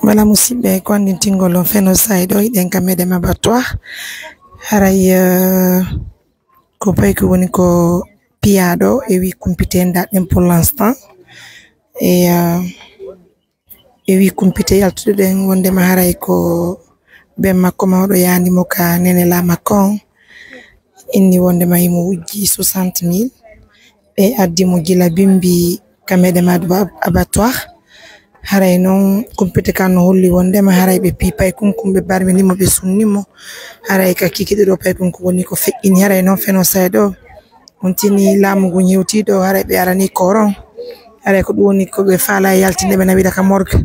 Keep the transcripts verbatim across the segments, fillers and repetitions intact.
Voilà, musidɓe, ko anndintingol on feno saay ɗo, hiɗen ka meɗen abattoir. Haray, eh, ko payko woni ko piyaaɗo, e wi kumpite ndaɗen pour l'instant. E, eh, e wi kumpite yaltuɗen wondema haray ko ben makko mawɗo yaandi mo ka Nene Lamaka on. Inni wondema himo wujji soixante mille. Ɓe addi mo gila bimbi ka meɗen abattoir. Haray non kumpite kan no holli wondema haray ɓe pii paykunkun, ɓe barmini mo, ɓe sunni mo. Haray ka kikiɗe ɗo paykunkun woni ko feƴƴini. Haray non feno saay ɗo on tini laamu ngun hewti ɗo, haray ɓe arani koron. Haray ko ɗum woni ko ɓe faala e yaltinde, ɓe nawida ka morgue.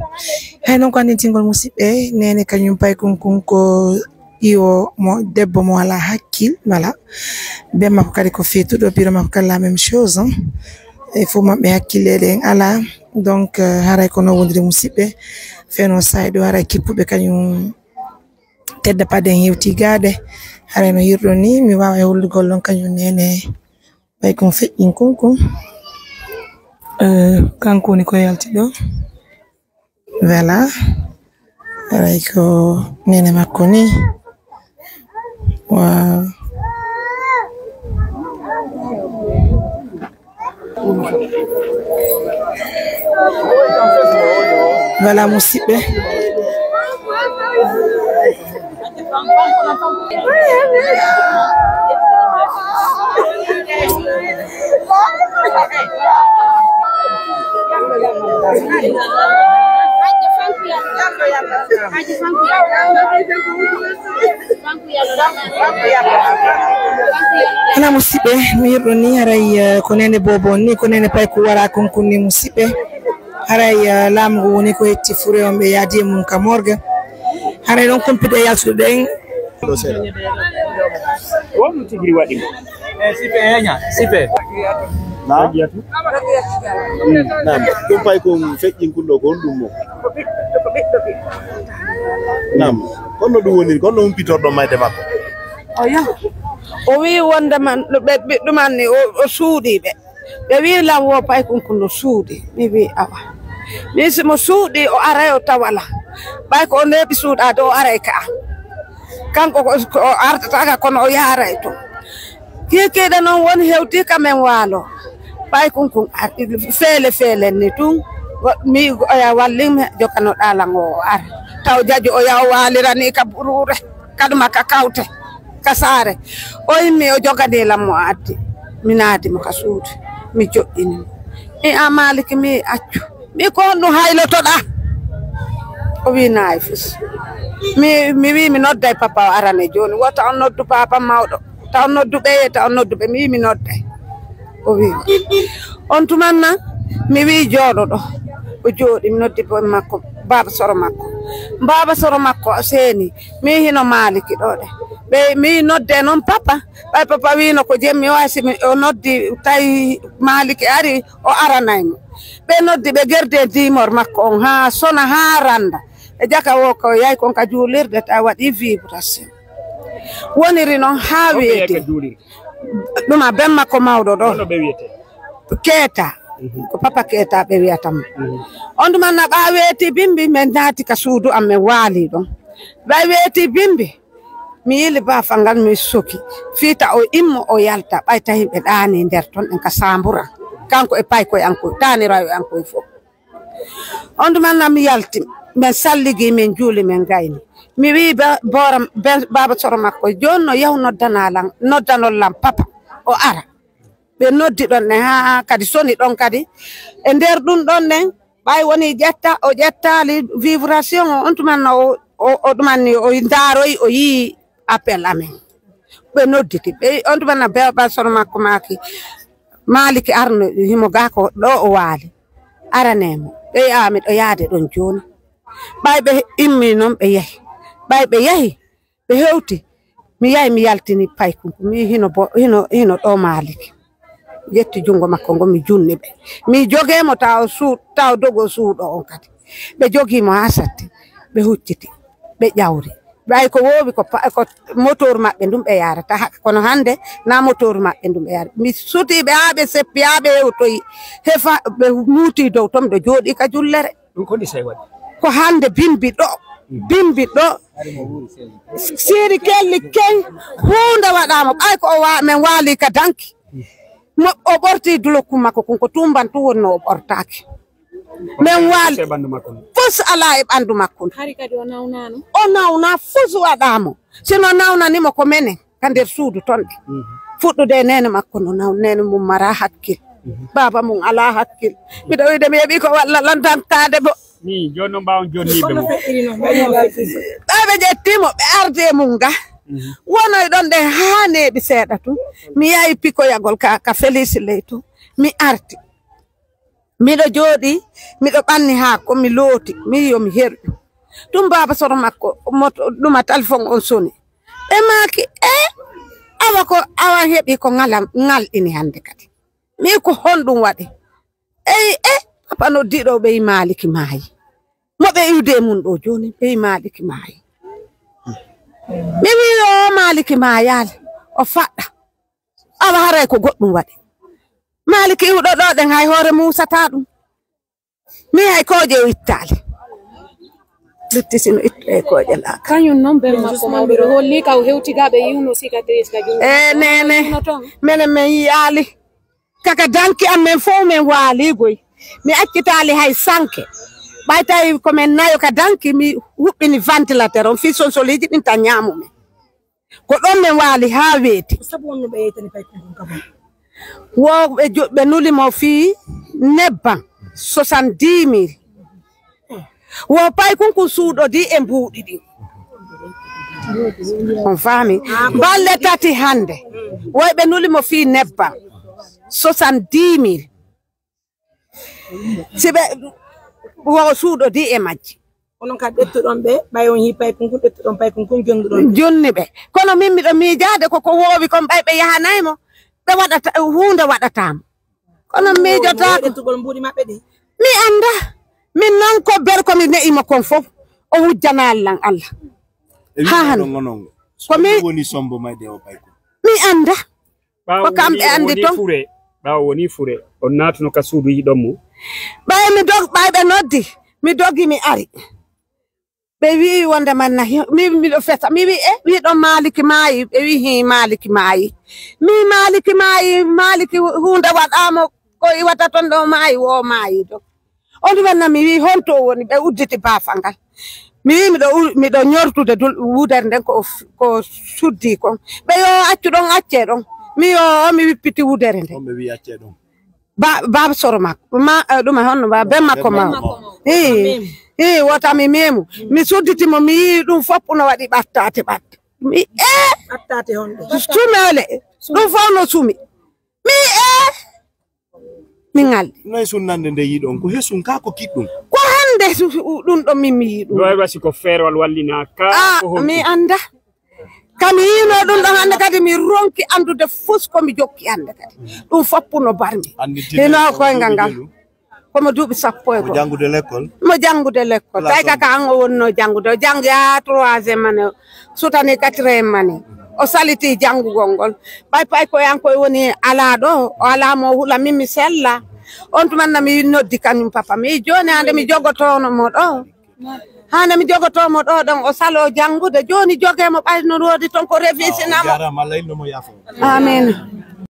Hay non ko anndintingol musidɓe, Nene kañum paykunkun ko iwo mo debbo mo alaa hakkil, voilà. Ben makko kadi ko feetuɗo, biro makko kadi la même chose, hein. E fof maɓɓe hakkille ɗen alaa. Donc, euh, haray ko no wondiri musidɓe. Feno saay ɗo haray kippuɓe kañum tedda paden hewti gaade. Haray no hirɗo ni, mi waawa e hollugol on kañum Nene. Ɓay kon feƴƴin kon kon. Eh, kanko woni ko yalti ɗo. Voilà. Haray ko Nene makko ni. Waaw. Voilà, musidɓe. Ana musidɓe, mi yirɗo ni haray, eh, ko Nene Bobo ni, ko Nene Payku wara kon kunni musidɓe. Haray, eh, laamu ngu woni ko hetti fure on ɓe yaadi e mum ka morgue. Haray ɗon kumpite yaltuɗo ɗen. Ɗo seeɗa. Wonno tigiri waɗi mo. Eh, sipe, eh, nya, sipe. Na? Naam, ɗum pay ko feƴƴin kun ɗo ko honɗum mo? Naam, kono ɗum woniri, kono humpitorɗo mayde makko? O yo, o wi wonde man, ɓe, ɓe, ɗuman ni, o, o suuɗi ɓe. Ɓe wi lan wo pay kun kun no suuɗi. Mi wi awa. Min si mo suuɗi, o aray o tawala. Ɓay ko o neeɓi suuɗaade, o aray ka. Kanko ko, ko o artata ka, kono o yaaray to. Kiikiiɗe noon woni hewti ka men waalo. Ɓay kun kun ar-, feele feele ni tun. Wo-, mi oya wallin mi jokano ɗalan o ar. Taw jajo oya o waalirani ka buruure. Kaduma ka kawte. Ka saare. O immi o jogani lan mo addi. Mi naadi mo ka suudu. Mi joɗɗini mo. Mi a Maaliki mi accu. Mi ko honɗum haylotoɗaa? O wi nayi fus. Mi, mi wi mi nodday papa o arane jooni. Wota on noddu papa mawɗo. Ta on noddu ɓeye, ta on noddu ɓe. Mi wi mi nodday. O wi. On tuman nan, mi wi jooɗo ɗo. O jooɗi, mi noddi bo makko, baaba soro makko. Baaba soro makko o seeni. Mi wi hino Maaliki ɗo de. Ɓe, mi wi nodde noon papa. Ɓay papa wino ko jemmi o asi, mi, o noddi tawi Maaliki ari, o aranay mo. Ɓe noddi ɓe gerde dimor makko on haa sona haa randa. E jaka wo ko yahi kon ka juulirde tawi waɗi vibration. Woniri noon haa weeti. Ɗum a ben makko mawɗo ɗo. Hono ɓe wiyete? Keeta. Mhm. Ko papa Keeta ɓe wiyata mo. Mhm. On tuma na ɓa weeti bimbi, men naati ka suudu am, men waali ɗon. Ɓa weeti bimbi, mi yili baafa ngal, mi soki. Fiita o immo, o yalta, ɓay tawi ɓe ɗaani nder ton, en ka saambura. Kanko e paykoy an koy, taanirayo an koy fof. On tuma na mi yalti, men salligi, men juuli, men gayni. Mi wi ba-, boora, ben, baaba soro makko, jooni no yahu noddana lan, noddanol lan papa, o ara. Ɓe noddi ɗon ne, haa kadi soni ɗon kadi. E nder ɗum ɗon nen, ɓay woni ƴetta, o ƴettaali vibration o, on tuman no o, o, o ɗuman ni, o ndaaroyi, o yii appel amen. Ɓe nodditi, ɓe, on tuman no be-, baaba soro makko maaki, Maaliki arno, himo gaa ko ɗo o waali. Arane mo, ɓe yaa miɗo yaade ɗon jooni. Ɓay ɓe immi noon ɓe yahi. Ɓay ɓe yahi, ɓe hewti. Mi yahi mi yaltini paykun, mi hino bo-, hino, hino ɗo Maaliki. Ƴetti junngo makko ngo, mi junni ɓe. Mi jogee mo taw suu-, taw dogo suuɗo on kadi. Ɓe jogii mo haa satti. Ɓe hucciti. Ɓe ƴawri. Ɓay ko woowi ko pa-, ko motoor maɓɓe ndum ɓe yaarata. Ha-, kono hannde na motoor maɓɓe ndum ɓe yaarata. Mi sutii ɓe haa ɓe seppi, haa ɓe hewtoyi. Hefa ɓe muuti dow to miɗo jooɗii ka jullere. Ɗum ko ndi sey waɗi? Ko hannde bimbi ɗo, bimbi ɗo. Siiri kelli key, huunde waɗaama. Ɓay ko o wa-, men waali ka danki. Mo, o ɓorti dulokku makko kun, ko tumban tun wonnoo, o ɓortaaki. Men waali. Fus alaa e ɓanndu makko. Hari kadi o nawnaano? O nawna, fus waɗaamo. Sino nawnanimo ko menen ka nder suudu ton ɗi. Fuɗɗude e neene makko no naw-, neene mum mara hakkil. Baaba mum alaa hakkil. Miɗo wiide mi heɓi ko walla lantantaade mo. Ni, jooni noon mbaawon jonniiɓe mo. Ɓay ɓe ƴettii mo, ɓe ardi e mum ga. Wonoy ɗon ɗe haa neeɓi seeɗa tun. Mi yahi pikoyagol ka, ka Félix Ley tun. Mi arti. Miɗo jooɗii, miɗo ɓanni haako, mi looti, mi yo mi herƴu. Ɗum baaba soro makko, moto, ɗuma téléphone on soni. Ɓe maaki, "E, awa ko, awa heɓi ko ŋalam-, ŋalɗini hannde kadi." Mi ko honɗum waɗi? Eyi, e, papa noddiiɗo ɓe yi Maaliki maayi. Mo ɓe iwde e mum ɗo jooni, ɓe yi Maaliki maayi. Mi wii, "O Maaliki maayaali, o faɗɗa." Awa haray ko goɗɗum waɗi. Maaliki iwɗo ɗo ɗen hay hoore muusataa ɗum. Mi hay kooƴe o ittaali. Lutti sino ittu e kooƴe laaka. Kañum noon ben makko mawɗo ɗo holli ka o hewti ga ɓe yiwno cicatrice ka junngo. E neene, minen men yiyaali. Kaka danki am men fof men waali goy. Mi accitaali hay sanke. Ɓay tawi ko men nayo ka danki, mi huɓɓini ventilateur on fii sonsoliiji ɗin tan ñaamu men. Ko ɗon men waali haa weeti. Ko sabu honno ɓe yeytani paykun kun ka mon? Wo ɓe jo-, ɓe nuli mo fii nebban soixante-dix mille. Wo paykun kun suuɗodii e mbuuɗi ɗin. On faami? Balle tati hannde. Woy ɓe nuli mo fii nebban soixante-dix mille. Si ɓe wo suuɗodii e majji. Onon kadi ƴettuɗon ɓe, ɓay on hii paykun kun, ƴettuɗon paykun kun, jonnuɗon ɓe. Jonni ɓe. Kono min miɗo miijaade ko ko woowi kon, ɓay ɓe yahanay mo, ɓe waɗata, huunde waɗataa mo. Kono miijotaako. Ƴettugol mbuuɗi maɓɓe ɗi. Mi annda. Min non ko ber ko mi ne'i mo kon fof, o wujjanaa lan Allah. E wi'ude haa hannde. Ɗon onon. Ko mi woni sombo mayde o paykun. Mi annda. Ɓaawo ko kamɓe woni, anndi woni ton. Fure. Ɓaawo woni fure. On naatuno ka suudu yiɗon mo. Ɓay mi dog-, ɓay ɓe noddi. Mi dogi, mi ari. Ɓe wi'i wonde man na hi-, mi, miɗo fesa. Mi wi'i, "E, wi'i ɗon Maaliki maayi?" Ɓe wi'i, "Hii, Maaliki maayi." Mi, "Maaliki maayi, Maaliki hu-, huunde waɗaamo ko iwata ton ɗo maayi, wo maayi ɗo." On tuma na mi wi'i, "Honto o woni?" Ɓe udditi baafal ngal. Mi wi'i, "Miɗo u-, miɗo ñortude dul-, wudere nden ko f-, ko suddi kon." Ɓe yo accu ɗon, accee ɗon. Mi yo, mi wippiti wudere nden. On ɓe wi'i accee ɗon. Ba-, baaba soro makko. Ma, eh, ɗum e honno ba-, ben makko maw. Ii, ii, wota mi memu. Mi sudditi mo, mi yi'i ɗum fof no waɗi ɓattaate ɓatte. Mi, eh! Ɓattaate honɗe? Sumeele. Ɗum fof no sumi. Mi, eh! Mi ngalɗi. Noy sunnande nde yiɗon? Ko hesum ka ko kiɗɗum? Ko hannde su-, su-, ɗum ɗo min mi yiɗum. Ɗo wasi ko feerwal wallina ka. Ah, ko honɗum? Mi annda. Kam mi yiino ɗum ɗo hannde kadi mi ronki anndude fus ko mi jokki hannde kadi. Ɗum foppu no barmi. Hino koyngal ngal. Ko mo duuɓi sappo e go'o. Mo janngude lekkol? Mo janngude lekkol. Tawi ka an o wonno janngude. O janngi haa troisième année. Sutani quatrième année. O saliti janngugol ngol. Ɓay pay ko yan koye woni alaa ɗo. O alaa mo hula min mi sella. On tuman na mi noddi kañum papa. Mi jooni hannde mi jogotoono mo ɗo. Hannde mi jogotoo mo ɗo ɗon. O salo janngude. Jooni jogee mo ɓay no woodi ton ko refisina mo. Jarama, Allah ilno mo yaafo. Amin.